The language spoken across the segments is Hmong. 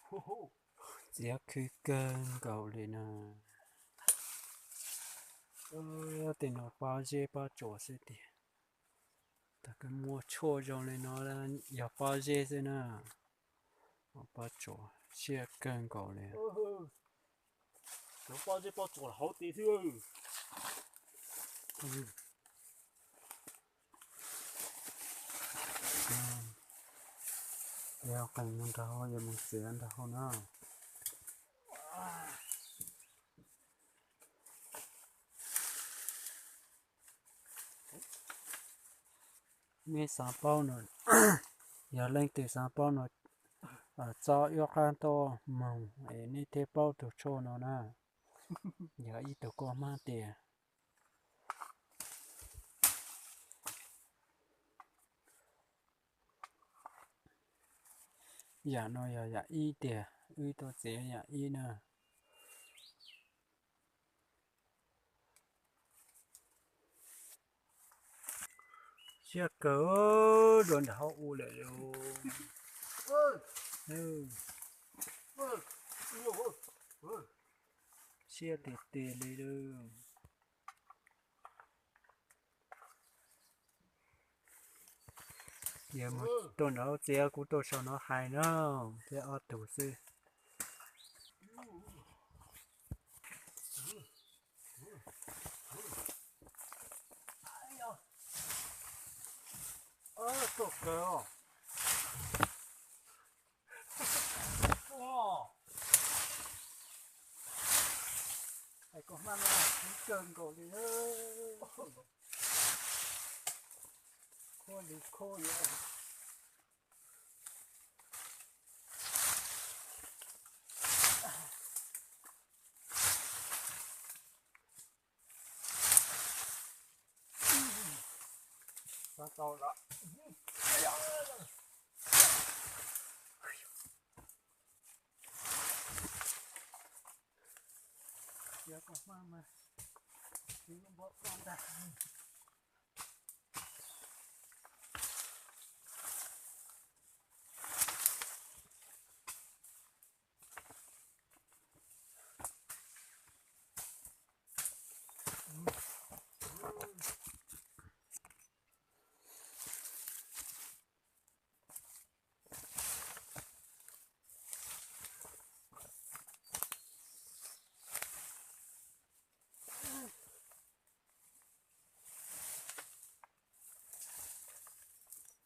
Txiav khw kawg nkaus li na. Tej no pob zeb pob tsuas xwb tiag. Tag kis muaj tshuaj zoo li no yog pob zeb xwb na. Pob tsuas siab kawg nkaus li. Cov pob zeb pob tsuas hauv tid xwb. Yog qees mus nrag hauv, yog mus txiav nrag hauv na. Nej xav paub no, yog leej twg xav paub no, txo ib qab ntuj moog es nej thiaj paub tug tshuaj no na. Yog ib tug kua hmab tiag. Yam no yog yam ib tiag, wb tuaj txiav yam ib na. Siab kawg, dua nram hauv ua lawm lauj. Siab tiag tiag li lauj. Yog mus tuaj nrad txiav kuv tuaj saum no hais na, thiab ob tug xwb. Tuaj kawg os. Hais kua hmab no siab kawg nkaus li. Khuab li khuab li. Xav tau lawm. Txiav kua hmab mas txiv lub npua koj ntag.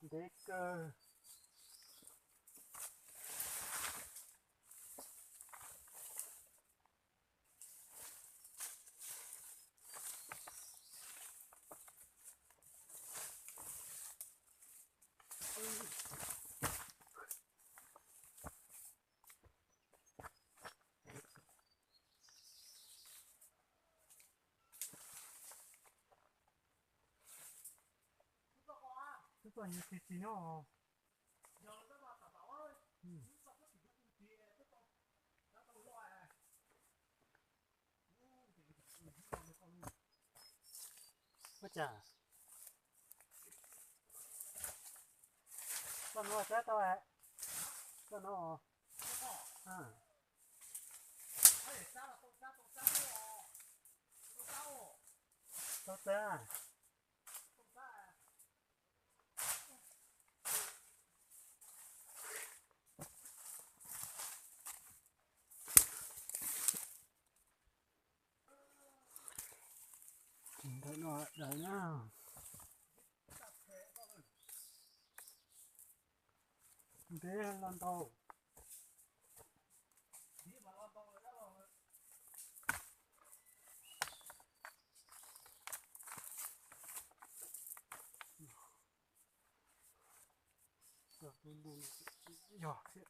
Ntev kawg. Twb txog nyuag tsis tsis no. Ua cas? Koj no sab tau, koj no. Tau txab. Ntawm no daws na. Ntev los ntau. Yog thiab.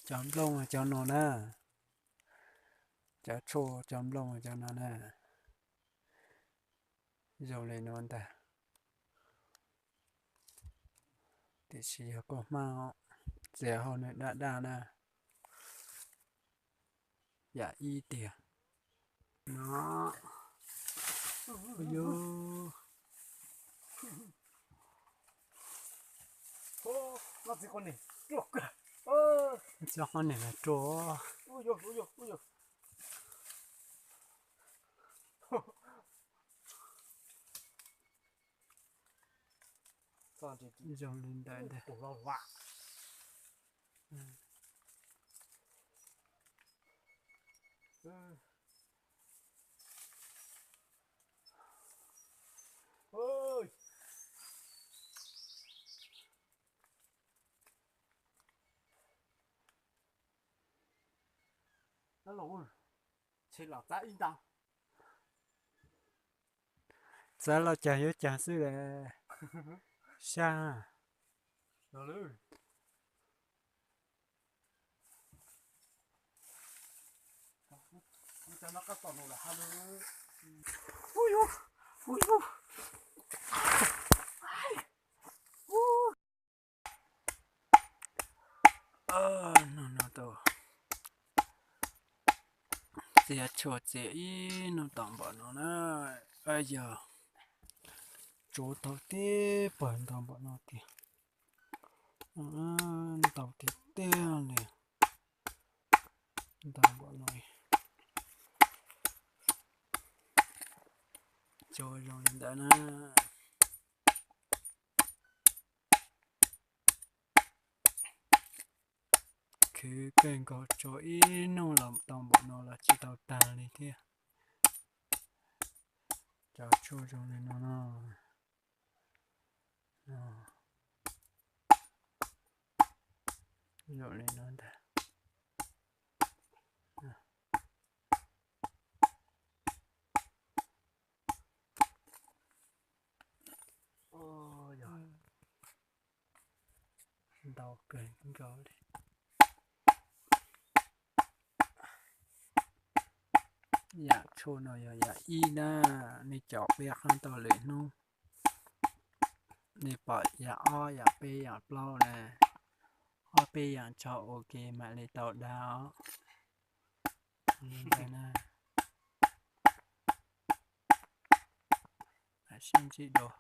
Cov nplooj cov no na, cov tshuaj cov nplooj cov no na, zoo li no ntag. Tiam sis yog kua hmab, txiav hauv nws daj daj na. Yam ib tiag no. Ua, txiav qhov niam mas rua. Zoo li ntawd ntag. Txav los cas yuav cas xwb las. Sab. Hnub no tau txiav tshuaj txiav ib hnub tau npaum no na. Yog tsuav tau tib pawg ntau npaum no tiag. Ntau tiag tiag li. Ntau npaum no. Tsuav zoo li ntawd na. Khwv kawg nkaus, tsuav ib hnub los tau npaum no los tsis tau tag li thiab. Cov tshuaj zoo li no no. Zoo li no ntag. Ntau kawg nkaus li. Yam tshuaj no yog yam ib na, nej cov peb qab tau lwm hnub, nej pom yam ob yam peb yam plaub na, ob peb yam tso ua ke mam li tau dag os. Li ntawd na. Sib ntsib dua.